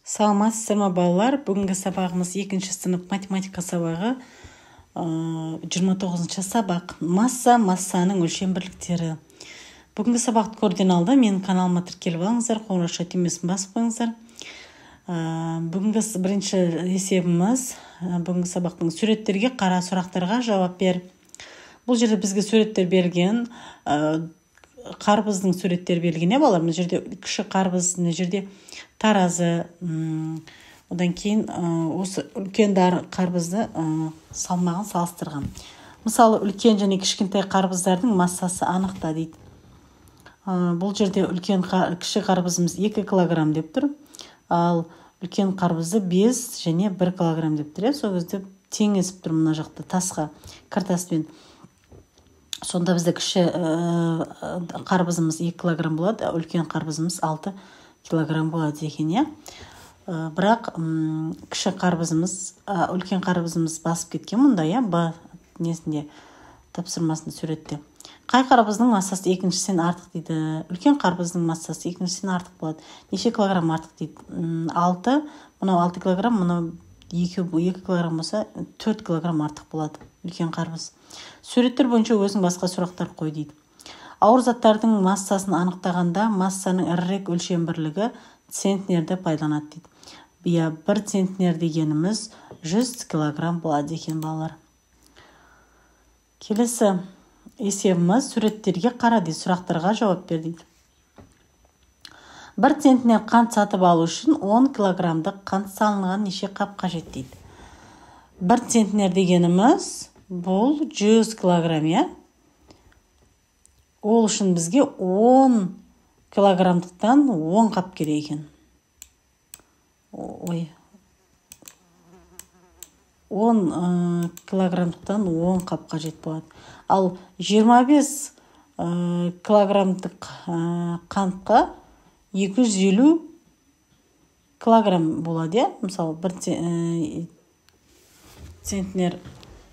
Саламатсыздар ма, балалар? Бүгінгі сабағымыз екінші сынып математика сабағы, 29 сабақ. Масса, массаның өлшем бірліктері. Бүгінгі сабақты көруден алды менің каналыма тіркеліп алыңыздар, қоңырауша түймесін басып қойыңыздар. Бүгінгі бірінші есебіміз, бүгінгі сабақтың: суреттерге қара, сұрақтарға жауап бер. Бұл жерде бізге суреттер берілген, қарбыздың суреттері берілген, иә, балалар? Мына жерде кіші қарбыз, мына жерде таразы, одан кейін осы үлкен қарбызды салмағын салыстырған. Мысалы, үлкен және кішкентай қарбыздардың массасы анықта дейді. Бұл жерде үлкен, кіші қарбызымыз 2 килограмм деп тұр, ал үлкен қарбызды 5 және 1 килограмм деп тұр, иә. Сол кезде теңесіп тұр мына жақта тасқа картаспен. Сонда бізде кіші қарбызымыз 2 килограмм болады, үлкен қарбызымыз 6 килограмм болады екен, иә. Бірақ кіші қарбызымыз үлкен қарбызымыз басып кеткен мұнда, иә. Б несінде, тапсырмасында, суретте қай қарбыздың массасы екіншісінен артық дейді? Үлкен қарбыздың массасы екіншісінен артық болады. Неше килограмм артық дейді? 6, мынау 6 килограмм, мынау 2 килограмм болса, 4 килограмм артық болады үлкен қарбыз. Суреттер бойынша өзің басқа сұрақтар қой дейді. Ауыр заттардың массасын анықтағанда массаның ірірек өлшем бірлігі центнерді пайдаланады дейді. Иә, 1 центнер дегеніміз 100 килограмм болады екен, балалар. Келесі есебіміз: суреттерге қара дейді, сұрақтарға жауап бер дейді. 1 центнер қант сатып алу үшін 10 килограммдық қант салынған неше қап қажет дейді. 1 центнер дегеніміз бұл 100 килограмм, иә. Ол үшін бізге 10 килограммдықтан 10 қап керек екен. Ой, 10 килограммдықтан 10 қап қажет болады. Ал 25 килограммдық қантқа 250 килограмм болады, иә. Мысалы, 1 центнер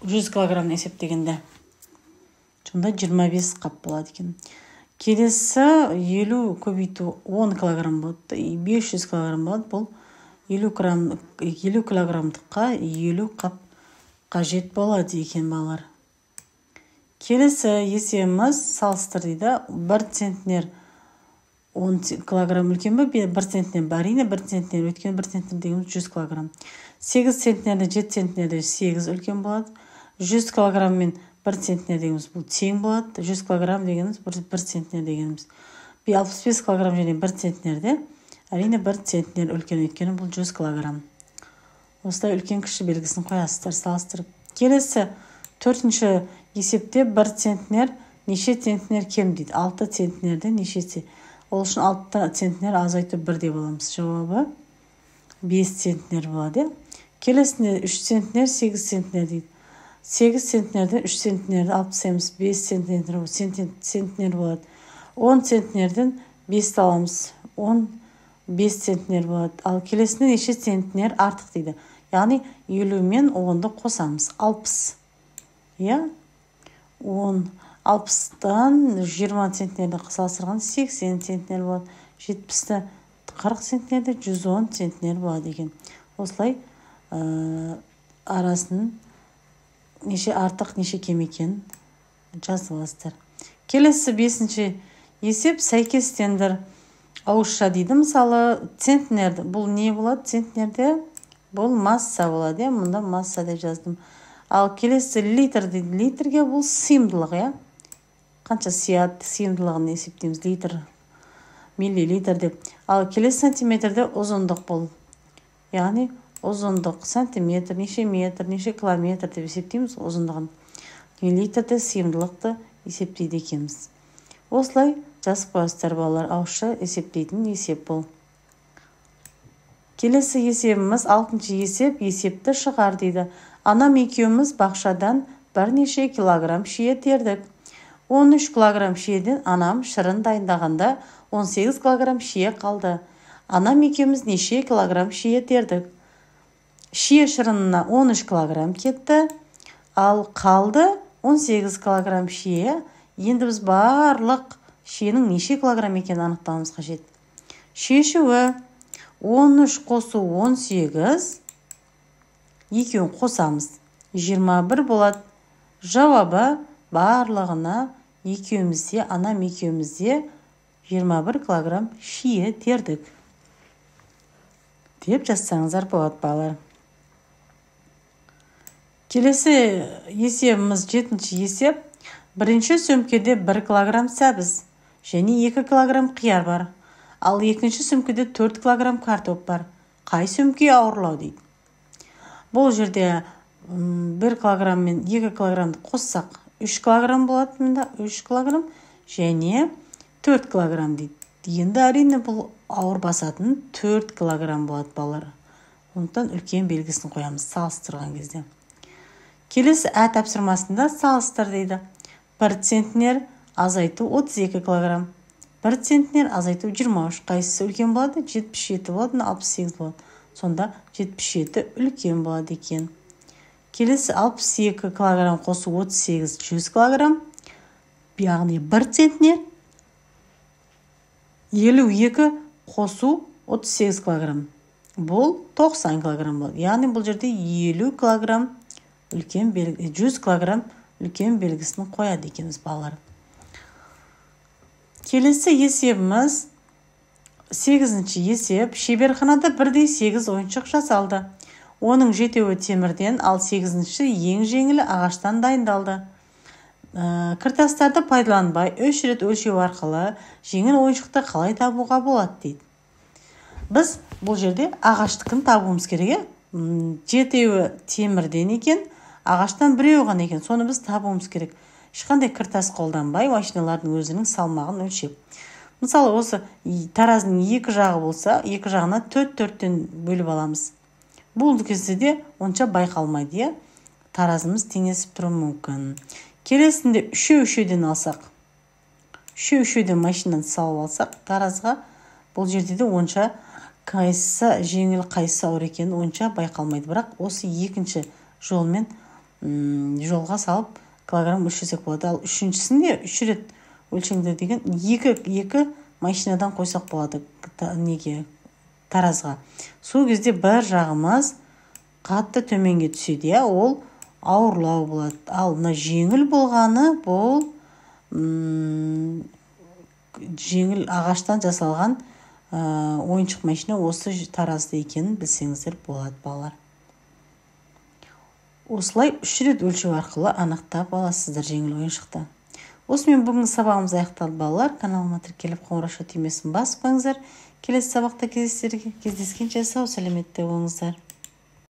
100 килограмм есептегенде, сонда 25 қап болады екен. Келесі 50 көбейту 10 килограмм болады, 500 килограмм болады. Бұл 50 грамм, 50 килограммдыққа 50 қап қажет болады екен, балалар. Келесі есебіміз: салыстыр дейді. 1 центнер 10 килограмм үлкен бе 1 центнер? Әрине, 1 центнер, өйткені 1 центнер дегеніміз 100 килограмм. 8 центнерде 7 центнерде 8 үлкен болады. 100 килограмм мен 1 центнер дегеніміз бұл тең болады. 100 килограмм дегеніміз 1 центнер дегеніміз. 65 килограмм және 1 центнерде, әрине, 1 центнер үлкен, өйткені бұл 100 килограмм. Осылай үлкен кіші белгісін қоясыздар салыстырып. Келесі төртінші есепте 1 центнер неше центнер кем дейді? 6 центнерде неше? Ол үшін 6 центнер азайту 1 деп аламыз, жауабы 5 центнер болады, иә. Келесінде 3 центнер, 8 центнер дейді. 8 центнерден 3 центнерді алып тастаймыз, 5 центнер, центнер болады. 10 центнерден 5 аламыз, 15 центнер болады. Ал келесінде неше центнер артық дейді? Яғни 50 мен 10-ды қосамыз, 60, иә. 10, 60-тан 20 центнерді салыстырған, 80 центнер болады. 70-ті 40 центнерді, 110 центнер болады екен. Осылай арасын неше артық, неше кем екенін жазып аласыздар. Келесі бесінші есеп: сәйкестендір ауызша дейді. Мысалы, центнер бұл не болады? Центнерде бұл масса болады, иә, мұнда масса деп жаздым. Ал келесі литр дейді. Литрге бұл сыйымдылық, иә, қанша сияды, сыйымдылығын есептейміз, литр, миллилитр деп. Ал келесі сантиметрде ұзындық бұл, яғни ұзындық сантиметр, неше метр, неше километр деп есептейміз ұзындығын. Литрде сыйымдылықты есептейді екенбіз. Осылай жазып қоясыздар, балалар. Ауызша есептейтін есеп бұл. Келесі есебіміз алтыншы есеп: есепті шығар дейді. Анам екеуміз бақшадан бірнеше килограмм шие тердік. 13 килограмм шиеден анам шырын дайындағанда 18 килограмм шие қалды. Анам екеуміз неше килограмм шие тердік? Шие шырынына 13 килограмм кетті, ал қалды 18 килограмм шие. Енді біз барлық шиенің неше килограмм екенін анықтауымыз қажет. Шешуі: 13 қосу 18, екеуін қосамыз, 21 болады. Жауабы барлығына екеумізде, анам екеумізде 21 килограмм шие тердік деп жазсаңыздар болады, балалар. Келесі есебіміз 7-ші есеп. Бірінші сөмкеде 1 килограмм сәбіз және 2 килограмм қияр бар. Ал екінші сөмкеде 4 килограмм картоп бар. Қай сөмке ауырлау дейді. Бұл жерде 1 килограмм мен 2 килограммды қоссақ 3 килограмм болады, мында 3 килограмм және 4 килограмм дейді. Енді әрине бұл ауыр басатын 4 килограмм болады, балалар. Сондықтан үлкен белгісін қоямыз салыстырған кезде. Келесі ә тапсырмасында салыстыр дейді. 1 центнер азайту 32 килограмм. 1 центнер азайту 23. Қайсысы үлкен болады? 77 болады, 68 болады. Сонда 77 үлкен болады екен. Келесі 62 килограмм қосу 38 100 килограмм. Яғни 1 центнер 52 қосу 38 килограмм. Бұл 90 килограмм болады. Яғни бұл жерде 50 килограмм үлкен белгі, 100 килограмм үлкен белгісін қояды екенбіз, балалар. Келесі есебіміз 8-ші есеп. Шеберханада бірдей 8 ойыншық жасалды. Оның 7-уі темірден, ал 8-ші ең жеңілі ағаштан дайындалды. Кіртастарды пайдаланбай 3 рет өлшеу арқылы жеңіл ойыншықты қалай табуға болады дейді. Біз бұл жерде ағаштікін табуымыз керек. 7-уі темірден екен, ағаштан біреуі ғана екен. Соны біз табуымыз керек. Ешқандай кіртас қолданбай машиналардың өзінің салмағын өлшеп. Мысалы, осы таразының екі жағы болса, екі жағына 4-4-тен бөліп аламыз. Бұл кезде де онша байқалмайды, иә? Таразымыз теңесіп тұруы мүмкін. Келесінде үшеу-үшеуден алсақ, үшеу-үшеуден машинаны салып алсақ таразға, бұл жерде де онша қайсысы жеңіл, қайсысы ауыр екенін онша байқалмайды. Бірақ осы екінші жолмен жолға салып килограмм өлшесек болады. Ал үшіншісінде 3 рет өлшеңдер деген екі машинадан қойсақ болады неге таразға. Сол кезде бір жағымыз қатты төменге түседі, иә, ол ауырлау болады. Ал мына жеңіл болғаны бұл жеңіл ағаштан жасалған ойыншық машина осы таразда екенін білсеңіздер болады, балалар. Осылай 3 рет өлшеу арқылы анықтап аласыздар жеңіл ойыншықты. Осымен бүгінгі сабағымыз аяқталды, балалар. Каналыма тіркеліп, қоңырауша түймесін басып қойыңыздар. Келесі сабақта кездескенше сау сәлеметте болыңыздар.